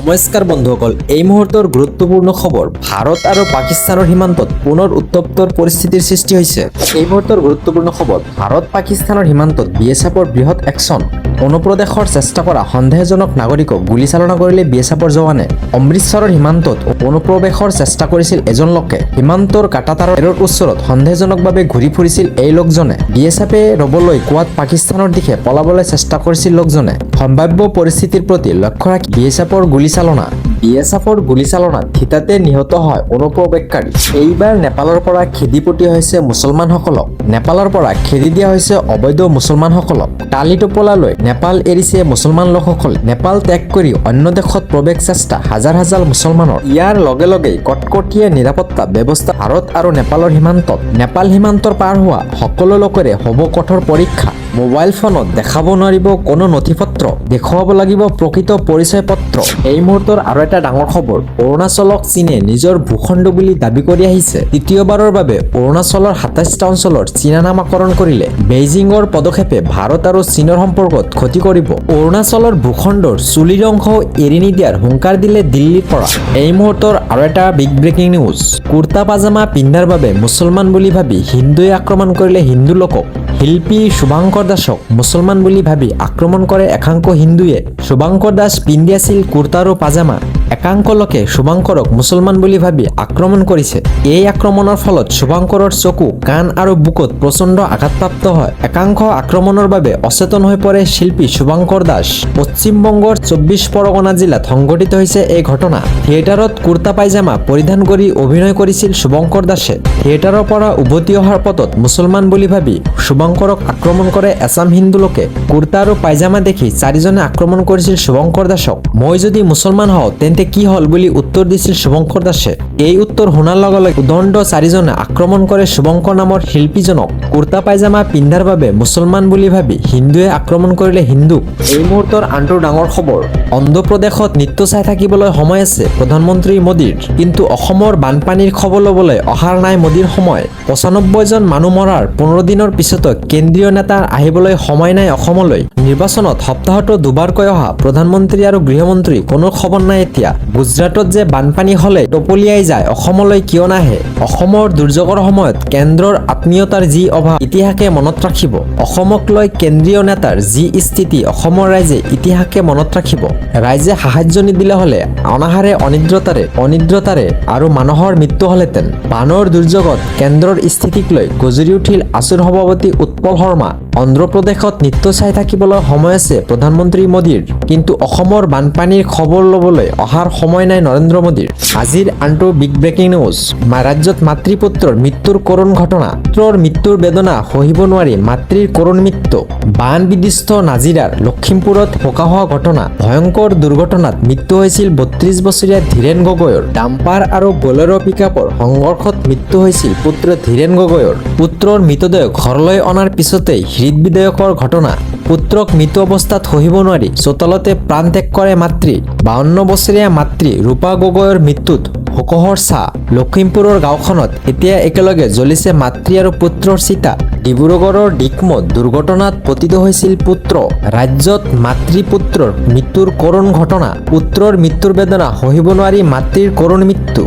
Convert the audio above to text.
নমস্কাৰ বন্ধুসকল, এই মুহূৰ্তৰ গুৰুত্বপূৰ্ণ খবৰ। ভাৰত আৰু পাকিস্তানৰ সীমান্তত পুনৰ উত্তপ্ত পৰিস্থিতিৰ সৃষ্টি হৈছে। এই মুহূৰ্তৰ গুৰুত্বপূৰ্ণ খবৰ, ভাৰত পাকিস্তানৰ সীমান্তত বিএছএফৰ বৃহৎ একশ্যন। অনুপ্ৰৱেশৰ চেষ্টা কৰা সন্দেহজনক নাগৰিকক গুলীচালনা কৰিলে বিএছএফৰ জৱানে। অমৃতসৰৰ সীমান্তত অনুপ্ৰৱেশৰ চেষ্টা কৰিছিল এজন লোকে। সীমান্তৰ কাঁটাতাৰৰ ওচৰত সন্দেহজনকভাৱে ঘূৰি ফুৰিছিল এই লোকজনে। বিএছএফে ৰ'বলৈ কোৱাত পাকিস্তানৰ দিশে পলাবলৈ চেষ্টা কৰিছিল লোকজনে। সম্ভাৱ্য পৰিস্থিতিৰ প্ৰতি লক্ষ্য ৰাখি বিএছএফৰ গুলীচালনা। বিএছএফৰ গুলীচালনাত থিতাতে নিহত হয় অনুপ্ৰৱেশকাৰী। এইবাৰ নেপালৰ পৰা খেদি পঠিওৱা হৈছে মুছলমানসকলক। নেপালৰ পৰা খেদি দিয়া হৈছে অবৈধ মুছলমানসকলক। টালি টোপোলা লৈ নেপাল এৰিছে মুছলমান লোকসকলে। নেপাল ত্যাগ কৰি অন্য দেশত প্ৰৱেশ চেষ্টা হাজাৰ হাজাৰ মুছলমানৰ। ইয়াৰ লগে লগেই কটকটীয়া নিৰাপত্তা ব্যৱস্থা ভাৰত আৰু নেপালৰ সীমান্তত। নেপাল সীমান্তৰ পাৰ হোৱা সকলো লোকৰে হ'ব কঠোৰ পৰীক্ষা। মোবাইল ফোনত দেখাব নোৱাৰিব কোনো নথি পত্ৰ, দেখুৱাব লাগিব প্ৰকৃত পৰিচয় পত্ৰ। এই মুহূৰ্তৰ আৰু এটা ডাঙৰ খবৰ, অৰুণাচলক চীনে নিজৰ ভূখণ্ড বুলি দাবী কৰি আহিছে। তৃতীয়বাৰৰ বাবে অৰুণাচলৰ 27টা অঞ্চলৰ চীনা নামাকৰণ কৰিলে। বেইজিঙৰ পদক্ষেপে ভাৰত আৰু চীনৰ সম্পৰ্কত ক্ষতি কৰিব। অৰুণাচলৰ ভূখণ্ডৰ চুলিৰ অংশ এৰি নিদিয়াৰ হুংকাৰ দিলে দিল্লীৰ পৰা। এই মুহূৰ্তৰ আৰু এটা বিগ ব্ৰেকিং নিউজ, কুৰ্তা পাজামা পিন্ধাৰ বাবে মুছলমান বুলি ভাবি হিন্দুৱে আক্ৰমণ কৰিলে হিন্দু লোকক। শিল্পী শুভাংকৰ দাসক মুছলমান বুলি ভাবি আক্ৰমণ কৰে একাংশ হিন্দুৱে। শুভাংকৰ দাস পিন্ধি আছিল কুৰ্তা আৰু পাজামা। একাংশ লোকে শুভাংকৰক মুছলমান বুলি ভাবি আক্ৰমণ কৰিছে। এই আক্ৰমণৰ ফলত শুভাংকৰৰ চকু, কাণ আৰু বুকুত প্ৰচণ্ড আঘাতপ্ৰাপ্ত হয়। একাংশ আক্ৰমণৰ বাবে অচেতন হৈ পৰে শিল্পী শুভাংকৰ দাস। পশ্চিমবংগৰ 24 পৰগনা জিলাত সংঘটিত হৈছে এই ঘটনা। থিয়েটাৰত কুৰ্তা পায়জামা পৰিধান কৰি অভিনয় কৰিছিল শুভংকৰ দাসে। থিয়েটাৰৰ পৰা উভতি অহাৰ পথত মুছলমান বুলি ভাবি শুভংকৰক আক্ৰমণ কৰে এচাম হিন্দু লোকে। কুৰ্তা আৰু পায়জামা দেখি চাৰিজনে আক্ৰমণ কৰিছিল শুভংকৰ দাসক। "মই যদি মুছলমান হওঁ তেন্তে কি হ'ল" বুলি উত্তৰ দিছিল শুভংকৰ দাসে। এই উত্তৰ শুনাৰ লগে লগে উদণ্ড চাৰিজনে আক্ৰমণ কৰে শুভংকৰ নামৰ শিল্পীজনক। কুৰ্তা পায়জামা পিন্ধাৰ বাবে মুছলমান বুলি ভাবি হিন্দুৱে আক্ৰমণ কৰিলে হিন্দুক। এই মুহূৰ্তৰ আনটো ডাঙৰ খবৰ, অন্ধ্ৰপ্ৰদেশত নৃত্য চাই থাকিবলৈ সময় আছে প্ৰধানমন্ত্ৰী মোদীৰ, কিন্তু অসমৰ বানপানীৰ খবৰ ল'বলৈ অহাৰ নাই মোদীৰ সময়। 95জন মানুহ মৰাৰ 15 দিনৰ পিছতো কেন্দ্ৰীয় নেতাৰ আহিবলৈ সময় নাই অসমলৈ। নিৰ্বাচনত সপ্তাহতো দুবাৰকৈ অহা প্ৰধানমন্ত্ৰী আৰু গৃহমন্ত্ৰী কোনো খবৰ নাই এতিয়া। গুজৰাটত যে বানপানী হ'লে টপলিয়াই যায়, অসমলৈ কিয় নাহে? অসমৰ দুৰ্যোগৰ সময়ত কেন্দ্ৰৰ আত্মীয়তাৰ যি অভাৱ, ইতিহাসে মনত ৰাখিব। অসমক লৈ কেন্দ্ৰীয় নেতাৰ যি স্থিতি, অসমৰ ৰাইজে ইতিহাসে মনত ৰাখিব। ৰাইজে সাহায্য নিদিলে হ'লে অনাহাৰে অনিদ্ৰতাৰে আৰু মানুহৰ মৃত্যু হ'লহেঁতেন। বানৰ দুৰ্যোগত কেন্দ্ৰৰ স্থিতিক লৈ গজৰি উঠিল আছুৰ সভাপতি উৎপল শৰ্মা। অন্ধ্ৰপ্ৰদেশত নৃত্য চাই থাকিবলৈ সময় আছে প্ৰধানমন্ত্ৰী মোদীৰ, কিন্তু অসমৰ বানপানীৰ খবৰ ল'বলৈ অহাৰ সময় নাই নৰেন্দ্ৰ মোদীৰ। আজিৰ আনটো বিগ ব্ৰেকিং নিউজ, ৰাজ্যত মাতৃ পুত্ৰৰ মৃত্যুৰ কৰুণ ঘটনা। পুত্ৰৰ মৃত্যুৰ বেদনা সহিব নোৱাৰি মাতৃৰ কৰুণ মৃত্যু। বান বিধ্বস্ত নাজিৰাৰ লখিমপুৰত শোকাৱহ ঘটনা। ভয়ংকৰ দুৰ্ঘটনাত মৃত্যু হৈছিল 32 বছৰীয়া ধীৰেণ গগৈৰ। ডাম্পাৰ আৰু বলেৰো পিকআপৰ সংঘৰ্ষত মৃত্যু হৈছিল পুত্ৰ ধীৰেণ গগৈৰ। পুত্ৰৰ মৃতদেহ ঘৰলৈ অনাৰ পিছতেই হৃদবিদাৰক ঘটনা। পুত্ৰক মৃত অৱস্থাত সহিব নোৱাৰি চোতালতে প্ৰাণ ত্যাগ কৰে মাতৃ। 52 বছৰীয়া মাতৃ ৰূপা গগৈৰ মৃত্যুত শোকৰ ছাঁ। লখিমপুৰৰ গাঁওখনত এতিয়া একেলগে জ্বলিছে মাতৃ আৰু পুত্ৰৰ চিতা। ডিব্ৰুগড়ৰ ডিকমত দুৰ্ঘটনাত পতিত হৈছিল পুত্ৰ। ৰাজ্যত মাতৃ পুত্ৰৰ মৃত্যুৰ কৰুণ ঘটনা। পুত্ৰৰ মৃত্যুৰ বেদনা সহিব নোৱাৰি মাতৃৰ কৰুণ মৃত্যু।